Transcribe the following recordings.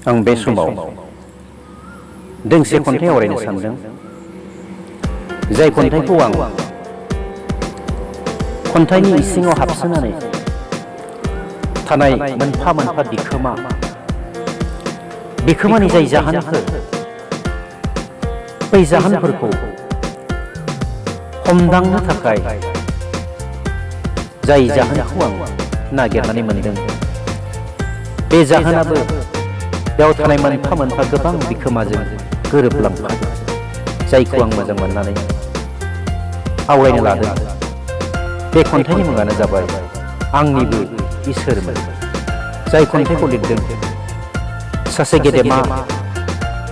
आं बे समाव दोंसे खन्थाइ आवरायनो सानदों। जाय खन्थाइखौ आं खन्थाइनि इसिङाव हाबसोनानै थानाय मोनफा मोनफा बिखोमानि जाय जाहोनफोर, बै जाहोनफोरखौ हमदांनो थाखाय जाय जाहोनखौ आं नागिरनानै मोनदों, बे जाहोनाबो बेयाव थानाय मोनफा मोनफा गोबां बिखोमाजों गोरोबलांफायो, जायखौ आं मोजां मोननानै आवरायनो लादों। बे खन्थाइनि मुङानो जाबाय आंनिबो इसोरमोन। जाय खन्थाइखौ लिरदों सासे गेदेमा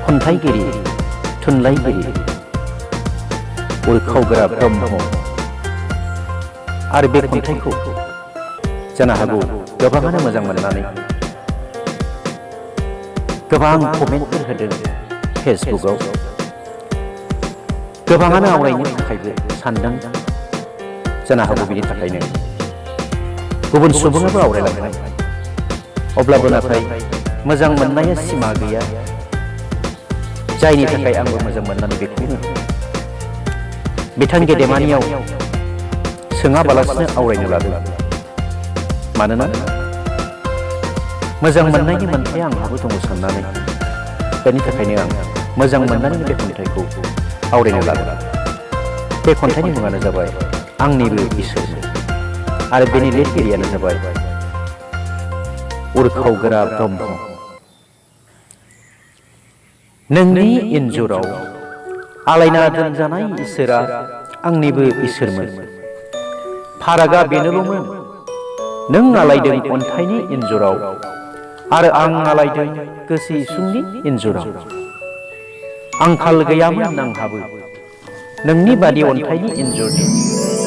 खन्थाइगिरि, थुनलाइगिरि उरखावगोरा ब्रह्म। आरो बे खन्थाइखौ जानो हागौ गोबाङानो मोजां मोननानै गोबां कमेन्टफोर होदों फेसबुकआव। गोबाङानो आवरायनो थाखायबो सानदों जानो हागौ। बिनि थाखायनो गुबुन सुबुङाबो आवरायलांबाय। अब्लाबो नाथाय मोजां मोननाया सिमा गैया, जायनि थाखाय आंबो मोजां मोननानै बेखौनो बिथां गेदेमानियाव सोङाबालासिनो आवरायनो लादों। मानोना मोजां मोननायनि मोन्थाया आंहाबो दङ साननानै, बेनि थाखायनो आं मोजां मोननानै बे खन्थाइखौ आवरायनो लादों। बे खन्थाइनि मुङानो जाबाय आंनिबो इसोरमोन। आरो बेनि लिरगिरियानो जाबाय उरखावगोरा ब्रह्म। नोंनि इन्जुराव आलायना दोनजानाय इसोरा आंनिबो इसोरमोन। फारागा बेनोल'मोन, नों आलायदों अन्थाइनि इन्जुराव आरो आं आलायदों गोसो इसुंनि इन्जुराव। आंखाल गैयामोन आंहाबो नोंनि बादि अन्थाइनि इन्जुरनि,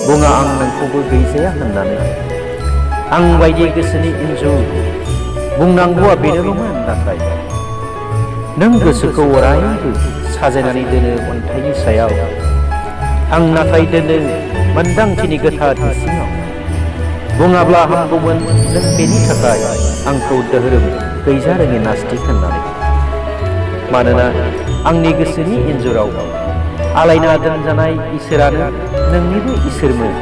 बुङा आं नोंखौबो गैजाया होननानै। आं बायदि गोसोनि इन्जुर बुंनांगौआ बेनोल'मोन, नाथाय नों गोसोखौ अरायबो साजायनानै दोनो अन्थाइनि सायाव। आं नाथाय दोनो मोन्दांथिनि गोथारथि सिङाव। बुङाब्ला हामगौमोन नों बेनि थाखाय आंखौ धोरोम गैजारोङि नास्तिक होननानै। मानोना आंनि गोसोनि इन्जुराव आलायना दोनजानाय इसोरानो नोंनिबो इसोरमोन।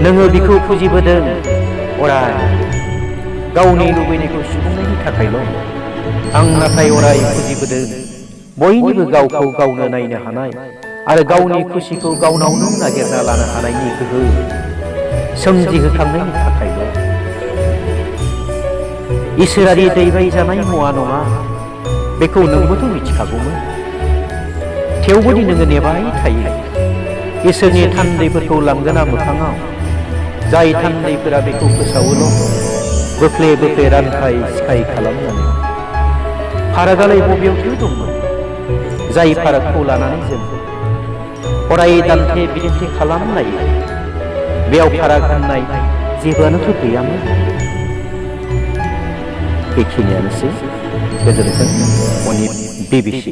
नोङो बिखौ फुजिबोदों अराय गावनि लुबैनायखौ सुफुंनायनि थाखायल'। आं नाथाय अराय फुजिबोदों बयनिबो गावखौ गावनो नायनो हानाय आरो गावनि खुसिखौ गावनावनो नागिरना लानो हानायनि गोहो सोमजिहोखांनायनि थाखायल'। इसोरारि दैबाय जानाय मुवा नङा, बेखौ नोंबोथ' मिथिखागौमोन। थेवबोदि नोङो नेबाय थायो इसोरनि थान्दैफोरखौ लांगोना मोखाङाव, जाय थान्दैफोरा बेखौ फोसावोल' बोफ्ले बोफ्ले रानखाय सिखाय खालामनानै। फारागालाय बबेयावथो दंमोन, जाय फारागखौ लानानै जों अराय दान्थे बिदान्थे खालामलायो? बेयाव फाराग होननाय जेबोआनोथ' गैयामोन। बेखिनियानोसै। गोजोन्थों। अनित BBC।